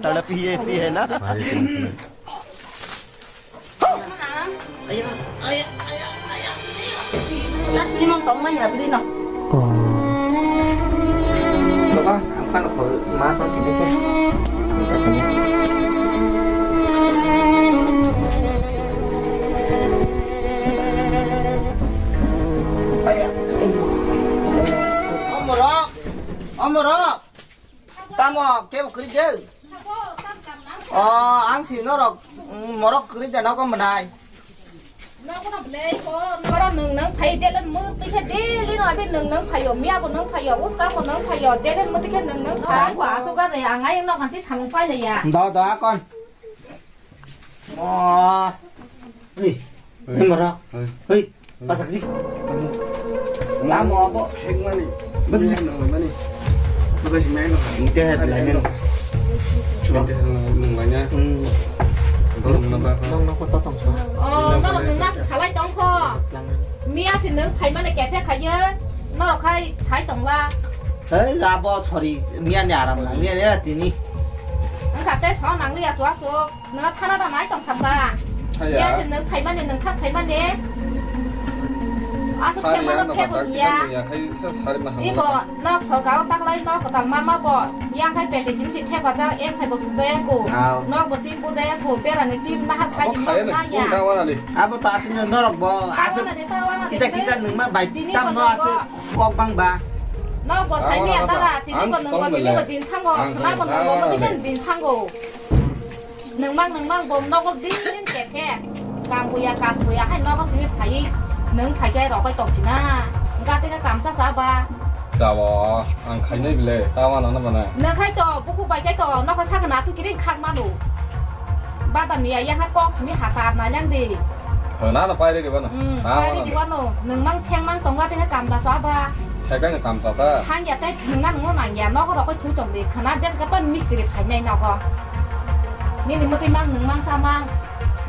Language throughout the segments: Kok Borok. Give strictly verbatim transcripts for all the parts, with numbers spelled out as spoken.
तड़प ही ऐसी है ना। Aya, aya, aya, aya. Limang tong manya beli no. Oh. Coba, apa lo kalau masak sini teh? Kita tanya. Aya. Om Borok, Om Borok. Tamo kebo kwrwi de? O, ang si norok, mm, morok kwrwi de nogo mwnai. Nogo no belai ko, noro nwng nwng phai de len mu tikhe daily no abi nwng nwng phaio, miya bo nwng phaio, uska bo nwng phaio, de len mu tikhe nwng nwng phai. Ko asuk ga de ang ai no kanti samung phai le ya. Do do akon. Mo. Hei. Hei, mara. Hei. Hei. Pasak di. Lama apa? Hek mani. Betul. Hek nang mani. Betul sih main. Ini teh lain. Cuma teh nang lainnya. Hmm. Nang nang kota tong so. Oh, nang nang nasi salai tong ko. Mia si nang phai mane kefe khaye. Norok khai sai tong la. Hei, abo sorry. Mia ni aram na. Mia ni tini. Ang kate so nang li asu asu. Nwng thana da nai tong samba. Haya. Ya se nwng phaimani, nwng thak phaimani. Asuk themano phego niya. Ibo nok sorkar o taklai nok kwtal mama bo. Yang khai pete sim si thek bajak ek sai bo suk jaya ko. Nok bo tim bo jaya ko. Berani tim nahar khai di nok na ya. Abo ta tin norok bo. Asuk kita kisa nwng ma bai tam no asuk kok bang ba. Nok bo sai niya tara tini bo nwng bo tini bo din thango. Khna bo nwng bo din thango. Nwngmang nwngmang bom nogo din din kephe. Kam buya kas buya hai nogo simi phai. Nwng phai khe rok bai tong sina. Gate khe kam cha cha ba. Chawo ang khainai bile ta wana na bana. Nwng khai to buku bai khai to nokha sakna tu kiring khak manu. Badam ya ya ha kok simi ha tar na yang de. Khana na pai re bana. Hmm, pai re bana. Nwngmang thengmang tong gate khe kam da cha ba. Hai khe kam cha ta. Hang ya tai nwngna nwngno nang ya nogo rok bai thu tong de. Khana jes ka pan mistri phai nai nogo. Nini mwtwi mang nwng mang sa mang.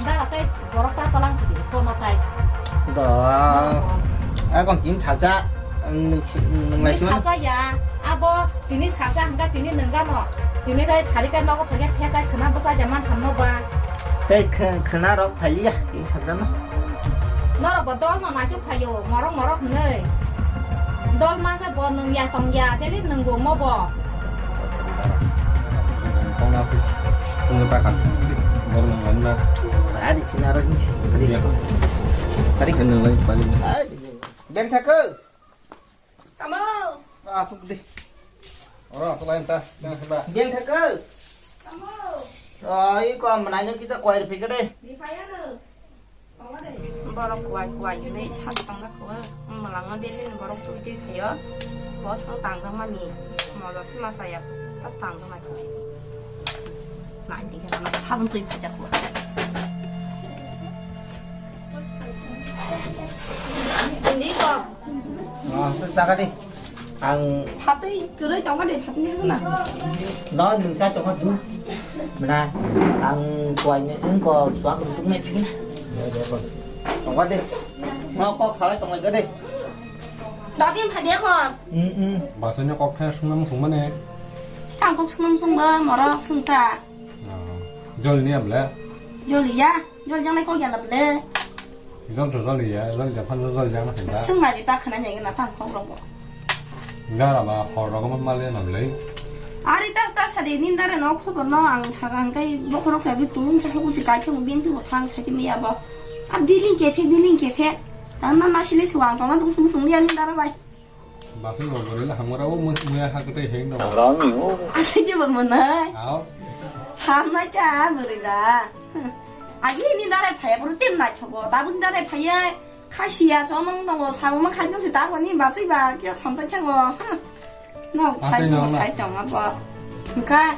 Dara tei borok ta talang sidi kono tai. Da. Akon tin salsa nwng nwng lai sima. Salsa ya. Abo tini salsa hingka tini nwng gano. Tini dai sari ka nogo phai phai tai khwna bwsa ja man sam no ba. Tei khwna rok phai ya tini salsa no. Norok bo dol no nai phaio morok morok hwnwi. Dol mankhe bo nwng ya tong ya, teli nwng bo mo bo. Kongna si, kongna ta kan. Bor nwng lan na. Adi china ro ni. Adi. Adi. Nwng lai pali. Adi. Beng thakw. Tamo. Asuk di. Oro asuk lain ta. Beng thakw. Tamo. Ai ko manai no kita koir phikade. Di phaya no. Borok kuwai kuwai hinwi sak tongna kho, mwlangma belini borok twi twi phaio, bo swng tangjakmani moja se ma chaya, tas tangjak nai kho. Nai ni khe sabun twi phaijak kho. Hindi ko. Ah, tu jaga di. Ang phatwi kwrwi tongma de phatwi hwnna. No, nwng chai tongma du. Mena, ang kuai ne, ang ko suang rutuk ne phi. Tongma de. No kok salai tonglai gade. Dati phatwi ko. Hmm, hmm. Basanya kok thai sunam sungmane. Ang kok sunam sungba mora sungta. Jol ni able. Jol ya, jol jang nai kok ya na ble. Jol to jol ya, jol ya phan jol jang na khinda. Sung na di ta khana nyai na tang khong rong. Gara ba khor rok ma male na ble. Ari ta ta sa de nin dare no khobor no ang sa rang kai bokhorok sa bi tulung sa hoku chi kai thung bin tu thang sa ti mi ya bo. Ab diling ke phe diling ke phe. Tan na na sile suang tong na dung sung sung ya nin dare bai. Basing bo boroi le hamura o muya ha kwtai heng dong. Rami o. Ani je bo monai. Ao. Hamnai ta boroi la. Agi ni dare phaya buru tem nai thogo. Tabun dare phaya khasiya chomang tongo. Sabuma khai dong si ta boni basai ba kya sonjak thango. No, sai no, sai tong abo. Ka.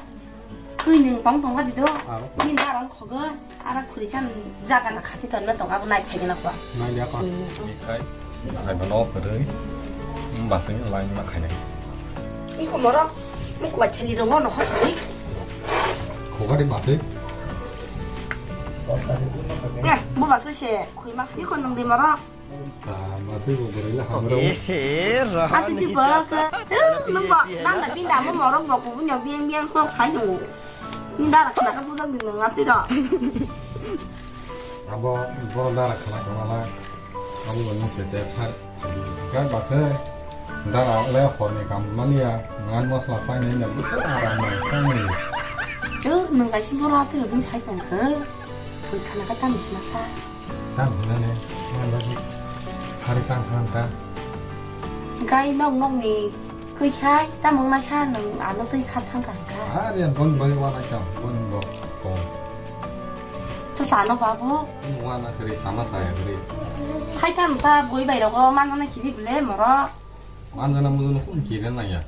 Kwi nwng tong tong di do. Aro. Ni narang khogo, ara khuri chan jaga na khati ton na tong abo nai phai na kwa. Nai dia kwa. Hmm. Ni khai, khai ba no kwrwi. Basing line ma khai nai. Iko moro, mukwa theli ro no hosai. Khoga di basing. Eh, bu basing se, khui ma, iko nwng di moro. Ah, masih mau beri lah, hamro. Ehe, rohani. Ati di baka. Tuh, lu bak, nang tapi nama morok bak, punya biang-biang kok sayo. Ni Dara khna kha bujak di nang atiro. Abo boro dara khna kha mala. Abo bo nung se te phar. Ga ba se dara le hor ni kam mani ya. Ngan masla sai nai na bisa dara ma sai nai. Tu nung ga si boro atiro din sai tong kha. Koi khna kha tam khna sa. Tam hinane, man ba si, sari tang tang ta. Gai nok nok ni koi khai, tam wng na sa nung ano twi kha thang kha kha. Ari an bon bai wa na chang, bon bo ko. Cha sa no babu. Wa na kri, sama saya kri. Khai tam ta boi bai rogo man na khili bile moro. Manjana mujana phone kire nang ya.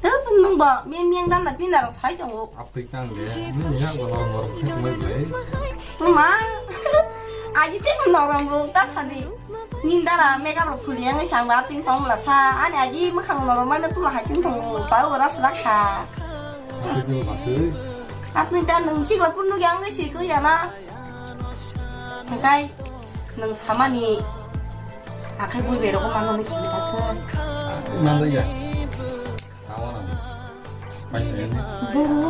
Tei nung bo meng meng dan da pina rok sai tongo. Apri kang de. Nung ya bo norok norok thek mai bai. Mama. Aji te norok norok ta sadi. Nin dara makeup rok phuli yang sang ba ting tong la sa. Ani aji makhang norok mai na tula hai sin tongo. Tau bara srak kha. Apri kang ba sui. Apni ta nung chik la pun nung yang si ko ya na. Hingkai nung samani. Akhai bui berok mano ni kiri ta khe. Manjak ya. Tawa na ni. Pai ni. Buru.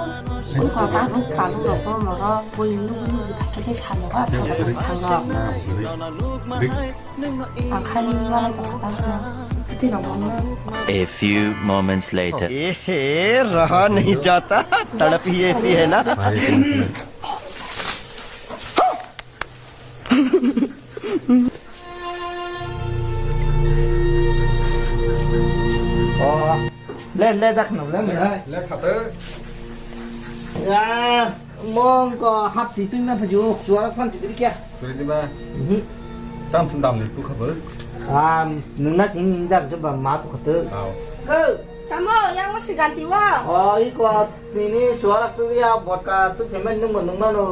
Buru ka ta buk ta buk rok ko moro. Bui nu nu ta khe sa mo ka sa ta buk thang rok. Akhai ni wala ta ta na. Ti rok mo. A few moments later. ए रहा नहीं जाता, तड़प ही ऐसी है ना। Oh, le le jak no le mo. Le khate. Ya, mong ko hap ti tun na phaju, suara khan ti kya. Kuri di ba. Mhm. Tam sun dam ni tu khabar. Ah, nung na sing ning jak jaba ma tu khate. Au. Ko. Tamo, yang masih ganti wa. Oh, iko. Nini suara tu ya vodka tu payment nung nung mano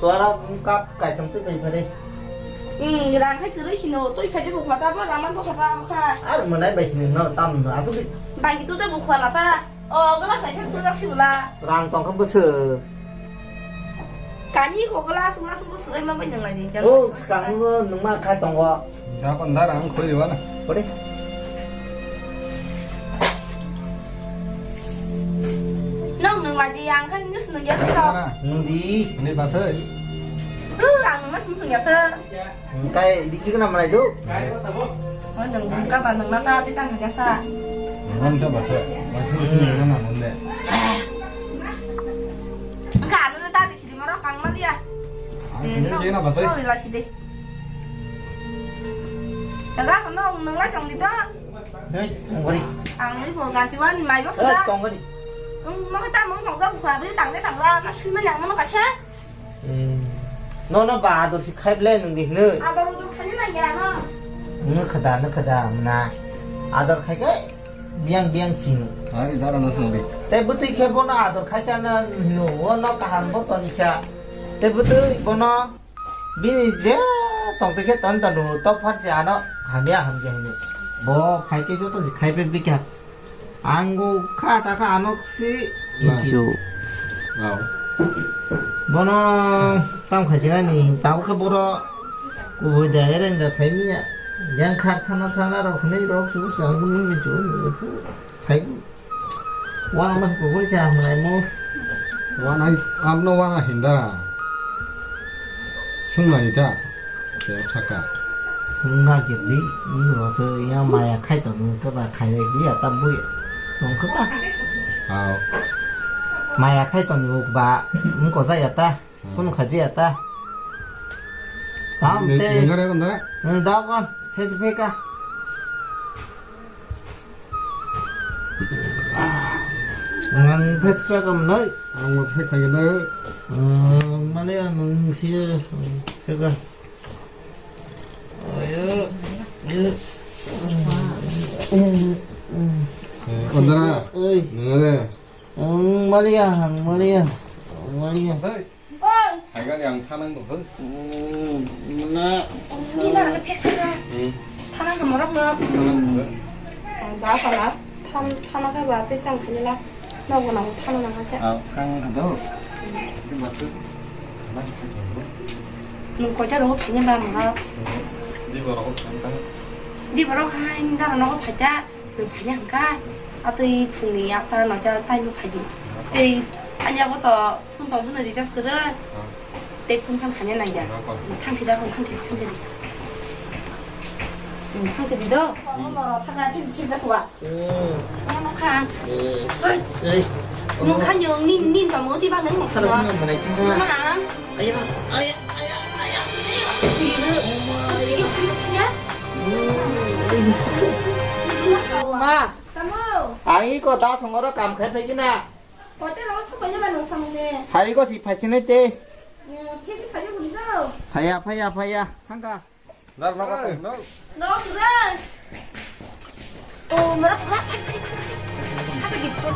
suara kap kaitam tu pay pare. Hmm, rang khai kwrwi hino, twi phaji bukha ta bo, rang man bukha ta bukha. Ar mwnai bai sini no tam no, asuk di. Bai tu je bukha na ta. O, gala sai se tu jak si bula. Rang tong kha bwswk. Kani ko gala sung sung sung ma bai nang lai ni. Oh, skang no nung ma khai tongo. Jakon dara ang khoi riwa na. Pore. Nong nung lagi yang kan nus nung ya tuh. Nung di. Ini basai. Tuh, ang nung nung ya tuh. Kai di kiri nama itu? Oh, nung buka ba nung mata di tang ya sa. Nung ta basai. Masih nung na nung de. Enggak, anu tadi sih di mana kang mali ya. Ah, ini kena basai. Oh, lila sih deh. Daga, kono nung lai tong di to? Hei, tong gori. Ang ni bo ganti wan mai bo sa. Tong gori. Ang mo kata mo mo ga bukha bri tang le tang la na sui ma yang mo ka se. Hmm. No no ba ador si khai ble nung di hne. Ador ador khai na ya no. Ne khada ne khada na. Ador khai ke biang biang ching. Hai dara na sung di. Te butui khe bono ador khai cha na no wo no kaham bo ton cha. Te butui bono Bini je tongtwi khe ton tanu tok phat je ano hamya hamya hino. Bo phai khe joto je khai pe bikha. Angu kha ta kha ano si. Isu. Wow. Bono tam khai jina ni tau khe boro. Kubui da ereng da sai miya. Yang khar thana thana rok hwnwi rok su sa hwnwi mi chu. Sai. Wana mas kukur kya hwnai mo. Wana amno wana hinda. Sung nai ta. Te thaka. Sung na gili ni ro se ya maya khai to nu ka ba khai le ya ta bu. Nong ka ta. Aw. Maya khai to nu ba. Nung ko za ya ta. Kono khaji ya ta. Tam te. Nung re kon da. Nung da kon. He se phe ka. Ang phet pa kam nai. Ang phet pa kam nai. Mane ang si phet pa. Ayo. Ayo. Ondara. Oi. Nungare. Ang maliya, ang maliya. Ang maliya. Hai gani ang thanang dong. Hmm, mana? Ni na le pek na. Hmm. Thanang ka morok no. Thanang dong. Ang ba pala. Than, thana ka ba te tang khani la. No go na thana na ka. Ah, thang do. Ni ba tu. Nung koi ta ro phani ba mora. Di borok thang thang. Di borok hai ni da no phai ta. Nwng phaiya hwnkha, a twi phungni yakta noita taino phaidi. Tei Ya bo to phone tong phone recharge kwrwi. Tei phone phan hanya nang ya. Thangsi da phone thangsi thangsi. Thangsi di do. Moro saka phis phis jakwa. Mano kha. Nung kha nyong nin nin tamo ti ba nang mok. Sala nang manai thang kha. Ma. Aya aya aya aya. Ya. Ma. Tamo. Ang iko da songoro kam khai phai gina. Hotel o sabai ya ba nung samung ne. Sari ko si phai sini te. Phai phai ya guri do. Phai ya phai ya phai ya. Thang kha. Dar no kata no. No kuzan. O mara sala phai phai phai. Apa gitu?